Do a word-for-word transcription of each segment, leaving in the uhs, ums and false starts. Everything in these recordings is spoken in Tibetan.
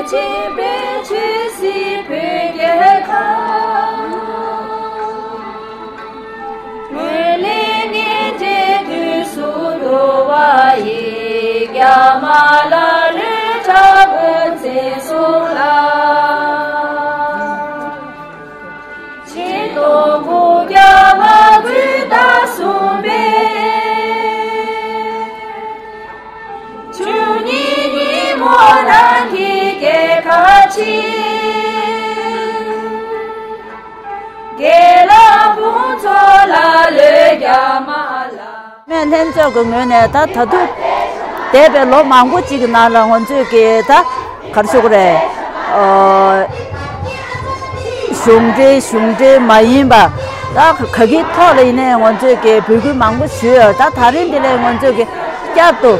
ཆེན་པོའི་ཆོས་སྲིད་བོད་རྒྱལ་ཁམས། ངོས་ལེན་ངེས་འབྱེད་དུས་སུ་འགྲོ་བ་ཡི། རྒྱ་མ་ལ་ལུས་དྲག་པོའི་མཚན་སྲུང་ལ། ཆེ་མཐོང་བུ་རྒྱ་མ་རྫུན་ལྟར་གསུངས་པས། བཅུ་གཉིས་ཉིན་མོ་རང་གི་སྐྱེ་ཁ་ཕྱིན། དགེ་ལགས་དཔུང་ཚོགས་ལ་ལོས་རྒྱ་མ་ལ། མེད་ལྷན་ཚོགས་ཀྱི་ངོས་ནས་ད་ད་དུང་འདས་པའི་ལོ་མང་པོ་ཅིག་གི་ནང་ལ་ང་ཚོས་ཀྱི་ད་ག་རེ་ཞུ་དགོས་རེད། ཨོ། གཞུང་འབྲེལ་གཞུང་འབྲེལ་མ་ཡིན་པ་ད་ག་གི་ཐོག་ལ་ཡིན་ནའི་ང་ཚོས་ཀྱི་འབོད་སྐུལ་མང་པོ་ཞུས་ཡོད། ད་ད་རིང་འདི་ལས་ང་ཚོས་ཀྱི་བསྐྱར་དུ་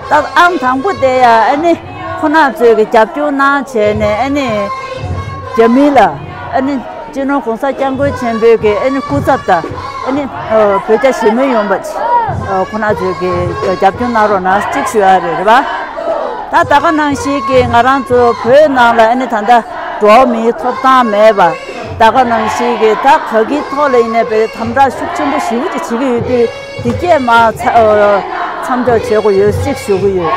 ད་ཨང་དང་པོ་དེ་ཡ་ཨ་ནི་ཁོ་ན་ཚོས་ཀྱི་རྒྱབ་སྐྱོར་གནང་བྱས་ནས་ཨ་ནི་རྒྱ་མི་ལ་ཨ་ནི། སྤྱི་ནོར་༸གོང་ས་༸སྐྱབས་མགོན་ཆེན་པོའི་གི་ཨ་ནི་སྐུ་ཚབ་དང་ཨ་ནི་བོད་རྒྱ་ཞི་མོལ་ཡོང་བ་ཁོ་ན་ཚོས་གི་རྒྱབ་སྐྱོར་གནང་རོགས་གནང་གཅིག་ཞུ་ཡ་རེད་རེད་པ། ད་ད་ག་ནང་བཞིན་གི་ང་རང་ཚོ་བོད་ནང་ལ་ཨ་ནི་ད་ལྟ་འགྲོ་བ་མིའི་ཐོབ་ཐང་མེད་པ་ད་ག་ནང་བཞིན་གི་ད་ག་གི་ཐོག་ལ་ཡིན་ནའི་བོད་དམ་དྲག་ཤུགས་ཆེན་པོ་ཞེ་པོ་ཅིག་བྱེད་ཀྱི་ཡོད་དུས། དེ་སྐད་མ་ཚ་ཨ་མཚམས་འཇོག་བྱེད་དགོས་ཡོད་ཅིག་ཞུ་གི་ཡོད།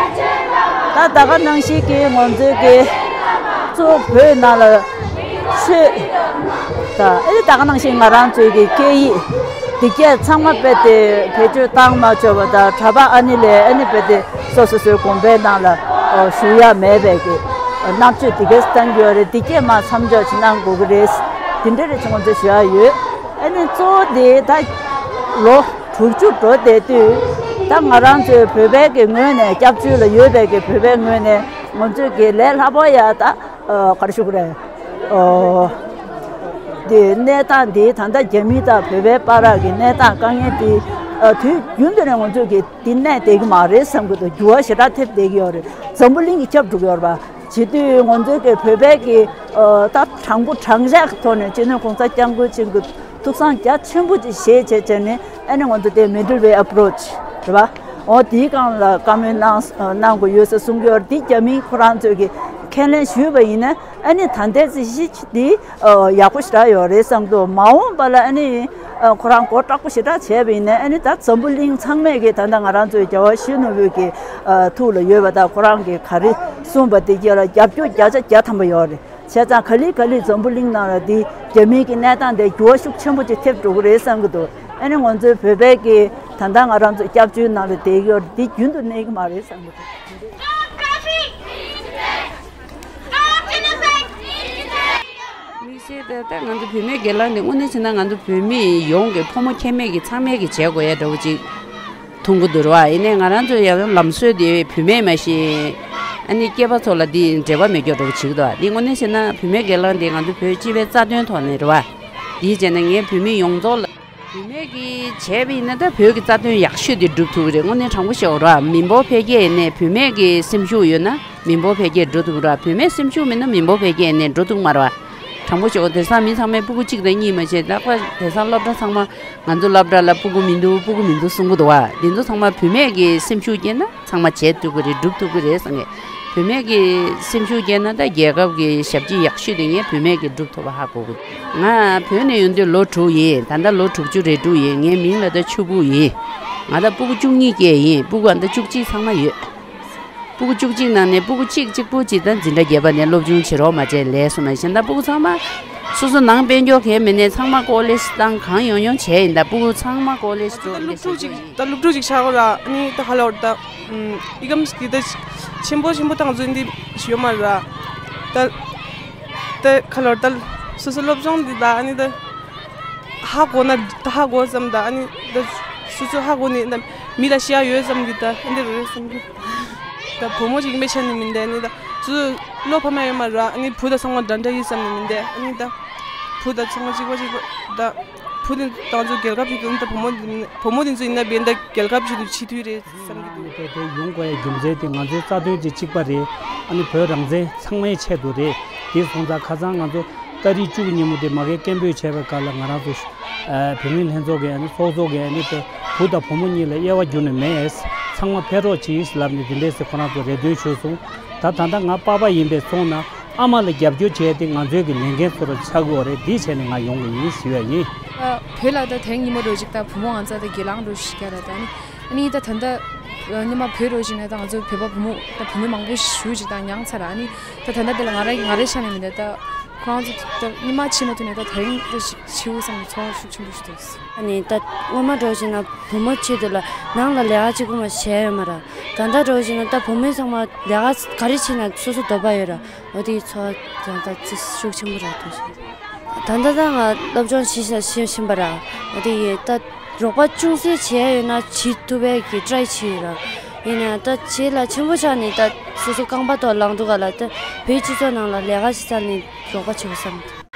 ད་ད་ག་ནང་བཞིན་གྱི་ང་ཚོའི་གི་གཙོ་བོ་བོད་ནང་ལ་ཆོས་དང་ཨེ་ད་ག་ནང་བཞིན་ང་རང་ཚོའི་གི་སྐད་ཡིག་དེ་སྐད་ཚང་མ་རྦད་དེ་བེད་སྤྱོད་བཏང་མ་ཆོག་པ་དང་གྲྭ་པ་ཨ་ནི་ལས་ཨ་ནི་རྦད་དེ་སོ་སོ་སོའི་དགོན་པའི་ནང་ལ་ཨ་ཞུགས་ཡ་མེད་པའི་གི་མནར་གཅོད་དེ་གས་བཏང་གི་ཡོད་རེད། དེ་སྐད་མ་མཚམས་འཇོག་ཅིག་གནང་དགོས་ཀྱི་རེད། དེ་འདྲ་རེད་ཅེས་ང་ཚོས་ཞུ་ཡ་ཡོད། ཨ་ནི་གཙོ་བོ་དེ་ད་ལོ་དྲུག་ཅུ་འགྲོ་བསྡད་དུས་ད་ང་རང་ཚོའི་བོད་པའི་གི་ངོས་ནས་སྐྱབས་བཅོལ་ལ་ཡོད་པའི་གི་བོད་པའི་ངོས་ནས་ང་ཚོས་གི་ལས་སླ་པོ་ཡ་ད་ཨ་ག་རེ་ཞུ་དགོས་རེད། ཨོ། དེ་གནས་སྟངས་དེ་ད་ལྟ་རྒྱ་མི་དང་བོད་པའི་བར་གི་གནས་སྟངས་དཀའ་ངལ་དེ་ཨ་དུས་རྒྱུན་དུ་ནས་ང་ཚོས་གི་དེ་གནས་བསྡད་གི་མ་རེད་བསམ་གི་འདུག་འགྱུར་བ་ཞེ་དྲག་ཐེབས་བསྡད་གི་ཡོད་རེད། འཛམ་བུ་གླིང་གི་ཁྱབ་འགྲོ་གི་ཡོད་རེད་པ། བྱེད་དུས་ང་ཚོའི་གི་བོད་པའི་གི་ཨ་ད་དྲང་པོ་དྲང་བཞག་གི་ཐོག་ནས་སྤྱི་ནོར་༸གོང་ས་༸སྐྱབས་མགོན་ཆེན་པོའི་ཐུགས་བསམ་རྒྱ་ཆེན་པོ་ཅིག་བཞེས་བྱས་བྱས་ནས་ཨ་ནི་ང་ཚོ་དེ་མི་ཌལ་ཝེ་ཨེ་པོ་རོ་ཆི་རེད་པ། འོ་དེའི་སྒང་ལ་བཀའ་མོལ་གནང་གནང་དགོས་ཡོད་ཟེར་གསུང་གི་ཡོད་རེད། དེ་རྒྱ་མིའི་ཁོ་རང་ཚོས་གི་ཁས་ལེན་ཞུས་པ་ཡིན་ན་ཨ་ནི་ད་ལྟའི་ཚེ་གཞི་དེ་ཨ་ཡག་པོ་ཞེ་དྲག་ཡོད་རེད་བསམ་འདུག་མ་འོངས་པ་ལ་ཨ་ནི་ཨ་ཁོ་རང་མགོ་སྐྲག་པོ་ཞེ་དྲག་བྱས་པ་ཡིན་ན་ཨ་ནི་ད་འཛམ་བུ་གླིང་ཚང་མས་གི་ད་ལྟ་ང་རང་ཚོའི་རྒྱལ་བ་ཡིད་བཞིན་ནོར་བུའི་གི་ཨ་ཐུགས་ལ་ཡོད་པ་དང་ཁོ་རང་གི་ག་རེ་གསུངས་པ་དེ་གྱད་ལ་རྒྱབ་སྐྱོར་བརྒྱ་ཆ་བརྒྱ་ཐམ་པ་ཡོད་རེད། བྱས་ཙང་ག་ལེ་ག་ལེ་འཛམ་བུ་གླིང་ནང་ལ་འདི་རྒྱ་མིའི་གི་གནས་སྟངས་དེ་འགྱུར་བ་ཤུགས་ཆེན་པོ་ཅིག་ཐེབས་འགྲོ་གི་རེད་བསམ་གི་འདུག་ཨ་ནི་ང་ཚོའི་བོད་པའི་གི་ད་ལྟ་ང་རང་ཚོ་སྐྱབས་བཅོལ་ནང་ལ་བསྡད་ཀྱི་ཡོད་རེད། འདི་རྒྱུན་དུ་གནས་ཀྱི་མ་རེད་བསམ་གི་འདུག་དམིགས་བསལ་དེ་ད་ང་ཚོ་བུད་མེད་སྒེར་ལངས་དེ་དངོས་གནས་བྱས་ན་ང་ཚོ་བུད་མེད་ཡོངས་ཀྱི་ཕོ་མོ་ཁྱད་མེད་ཀྱི་ཚང་མས་ཀྱི་བྱེད་དགོས་ཡ་འདྲ་བོ་ཅིག་མཐོང་གི་འདུག་ར་བ། ཡིན་ནའི་ང་རང་ཚོའི་ཡང་ལམ་སྲོལ་དེ་བུད་མེད་མ་གཞི་ཨ་ནི་སྐྱེས་པ་ཚོ་ལ་འདི་འབྲེལ་བ་མེད་སྐྱོ་འདྲ་བོ་བྱེད་ཀྱི་འདུག་འདི་དངོས་གནས་བྱས་ན་བུད་མེད་སྒེར་ལངས་འདི་ང་ཚོ་བོད་སྤྱི་པའི་རྩ་དོན་ཐོག་ནས་རེད་བ། འདིའི་རྗེས་ནས་ངས་བུད་མེད་ཡོངས་རྫོགས་ལ་བུད་མེད་ཀྱིས་བྱས་པ་ཡིན་ན་ད་བོད་ཀྱི་རྩ་དོན་ཡག་ཤོས་དེ་སྒྲུབ་ཐུབ་ཀྱི་རེད། དངོས་གནས་དྲང་པོ་བཤད་འོ་ར་མི་འབོར་འཕེལ་རྒྱས་ཡིན་ནའི་བུད་མེད་ཀྱི་སེམས་ཤུགས་ཡོད་ན་མི་འབོར་འཕེལ་རྒྱས་འགྲོ་ཐུབ་ར། བུད་མེད་སེམས་ཤུགས་མེད་ན་མི་འབོར་འཕེལ་རྒྱས་ཡིན་ནའི་འགྲོ་ཐུབ་མ་རེད་བ། དྲང་པོ་བཤད་འོ་དེང་སང་མི་ཚང་མས་སྤུ་གུ་གཅིག་དང་གཉིས་མ་བྱས་ད་ཁ་དེང་སང་སློབ་གྲྭ་ཚང་མ། ང་ཚོ་སློབ་གྲྭ་ལ་སྤུ་གུ་མི་འདུག་སྤུ་གུ་མི་འདུག་གསུང་གི་འདུག་བ། འདི་ཚོ་ཚང་མ་བུད་མེད་ཀྱི་སེམས་ཤུགས་སྐྱེས་ན་ཚང་མ་བྱེད་ཐུབ་ཀྱི་རེད། སྒྲུབ་ཐུབ་ཀྱི་རེད་བསམ་གི། བུད་མེད་ཀྱི་སེམས་ཤུགས་སྐྱེས་ན་ད་རྒྱལ་ཁབ་ཀྱི་ཞབས་ཕྱི་ཡག་ཤོས་དེ་ངས་བུད་མེད་ཀྱིས་སྒྲུབ་ཐུབ་པ་ཧ་གོ་གི། ང་བོད་ནས་ཡོང་དུས་ལོ་དྲུག་ཡིན། ད་ལྟ་ལོ་དྲུག་ཅུ་རེ་དྲུག་ཡིན། ངའི་མིང་ལ་ད་ཆུ་སྤུ་ཡིན། ང་ད་སྤུ་གུ་བཅུ་གཉིས་སྐྱེས་ཡིན། སྤུ་གུ་ཨ་ད་བཅུ་གཅིག་ཚང་མ་ཡོད། སྤུ་གུ་བཅུ་གཅིག་ནང་ནས་སྤུ་གུ་གཅིག་གཅིག་པུ་གཅིག་དང་འཛིན་གྲྭ་བརྒྱད་པ་ནས་སློབ་སྦྱོང་བྱེད་རོགས་མ་བྱས་ལས་སོང་ན་གཞན་དག་སྤུ་གུ་ཚང་མ་སོ་སོ་ནང་དཔལ་འབྱོར་གང་མེད་ནས་ཚང་མ་ཀོ་ལེཇ་བཏང་གང་ཡོང་ཡོང་བྱས་ཡིན། ད་སྤུ་གུ་ཚང་མ་ཀོ་ལེཇ་འགྲོ་ད་སློབ་ཕྲུག་ཅིག་ད་སློབ་ཕྲུག་ཅིག་ཆགས་ར་ཨ་ནི་ད་ཧ་ལོར་ད་ཨི་ཀམ་སི་ཀི་ད་ཆེན་པོ་ཆེན་པོ་བཏང་ཚུལ་འདི་ཡོད་མ་ར་ད་ད་ཁ་ལོར་ད་སོ་སོ་སློབ་སྦྱོང་འདི་ད་ཨ་ནི་ད། ཧ་གོ་ན་ད་ཧ་གོ་བསམ་ད་ཨ་ནི་ད་སོ་སོ་ཧ་གོ་ནི་ད་མི་ལ་ཤེས་ཡ་ཡོད་བསམ་གི་ད་ཨ་འདི་རེད་བསམ་གི། ད་བུ་མོ་ཅིག་ཡིན་པའི་ཆ་ནས་མིན་ད་ཨ་ནི་ད་སོ་སོ་བློ་ཕམ་ཡ་ཡོད་མ་ར། ཨ་ནི་བུ་དང་ཚང་མ་འདྲ་འདྲ་ཡིན་བསམ་ནི་མིན་ད་ཨ་ནི་ད་བུ་དང་ཚང་མ་གཅིག་པ་གཅིག་པ་ད་བུ་དེ་ད་ང་ཚོ་རྒྱལ་ཁབ་ཅིག་ཏུ་ཨ་ནི་ད་བུ་མོ་དེ་བུ་མོ་དེ་ཚོ་ཡིན་ན་བས་ད་རྒྱལ་ཁབ་ཅིག་ཏུ་ཕྱི་དུས་རེད། བསམ་གྱི་འདུག་དེ་དེ་ཡོང་དགོས་ཡ་རྒྱུ་མཚན་དེ་ང་ཚོའི་རྩ་དོན་དེ་གཅིག་པ་རེད། ཨ་ནི་བོད་རང་བཙན་ཚང་མའི་ཆེད་དུ་རེད། དེ་སོང་ཙང་ཁ་སང་ང་ཚོ་ཏ་རིག་བཅུ་གི་ཉིན་མོ་དེ་མ་གི་སྐད་འབོད་བྱས་པའི་སྐབས་ལ་ང་རང་ཚོ་ཨ་བུད་མེད་ལྷན་ཚོགས་ཀྱི་ཨ་ནི་ཚོགས་གཙོ་གིས་ཨ་ནི་དེ་བུ་དང་བུ་མོ་གཉིས་ལ་དབྱེ་བ་བསྒྱུར་ནས་མེད། ཚང་མ་ཕེབས་རོགས་གྱིས་ལབ་ནས་དེ་འདྲས་སེ་ཁོ་རང་ཚོ་རེ་འདུན་ཞུས་སོང་། ད་ད་ལྟ་ང་པ་ཕ་ཡིན་པའི་སོང་ན་ ཨ་མ་ལ་རྒྱབ་སྐྱོར་བྱས་ཏེ་ང་ཚོའི་གི་ལས་འགན་ཚོ་ར་ཆགས་དགོས་རེད། འདི་བྱས་ནས་ང་ཡོང་གི་ཡིན་ཞུ་ཡ་ཡིན། ཨ། བོད་ལ་ད་དེ་རིང་ཉི་མ་འདྲ་བོ་ཅིག་ད་བུ་མོ་ང་ཚོ་ད་སྒེར་ལངས་འདྲ་བོ་ཞིག་བརྒྱབ་ར། ད་ནི་ཨ་ནི་ད་ད་ལྟ་ཉི་མ་བོད་འདྲ་བོ་ཞིག་ནས་ད་ང་ཚོ་བོད་པ་བུ་མོ་ད་བུད་མེད་མང་པོ་ཞིག་ཅིག་ད་མྱངས་ཚར་ར། ཨ་ནི་ད་ད་ལྟ་དེ་ལ་ང་རང་ང་རའི་ཆ་ནས་མིན་ད་ད་ཁོ་རང་ཚོ་ད་ཉི་མ་ཕྱིན་མ་ཐུབ་ནས་ད་དེ་རིང་ད་ཞིག་ཕྱིའུ་བསམ་ནས་ཚོར་བ་ཤུགས་ཆེན་པོ་ཞིག་འདུག། ཨ་ནི་ད་སྔོན་མ་འདྲ་བོ་ཞིག་ན་བུ་མོ་ཆེད་དུ་ལ་ནང་ལ་ལས་ཀ་གཅིག་པུ་མ་བྱས་ཡོད་མ་ར། ད་ལྟ་འདྲ་བོ་ཞིག་ན་ད་བུ་མོ་ཚང་མ་ལས་ཀ་ག་རེ་བྱེད་ན་སོ་སོ་འདོད་པ་ཡོད་ར། འོ་དེའི་ཚོར་བ་ཡང་ད་ཅི་ཤུགས་ཆེན་པོ་རག་འདུག་ཞེས། ད་ལྟ་ད་ང་སློབ་སྦྱོང་བྱེད་བཞིན་བྱེད་བཞིན་པ་ར། འོ་དེ་ཡིས་ད་རོགས་པ་ཅུང་ཟད་བྱས་ཡོད་ན་བྱེད་ཐུབ་པའི་གི་ཊ་རའི་བྱས་ཡོད་ར། ཡིན་ན་ད་བྱེད་ལ་ཆེན་པོ་ཆགས་ནས་ད་སོ་སོ་རྐང་པ་ཐོག་ལངས་འདུག་ག་ལ། ད་བོད་སྤྱི་ཚོགས་ནང་ལ་ལས་ཀ་བྱེད་ས་ནས་རོགས་པ་བྱེད་དགོས་བསམ།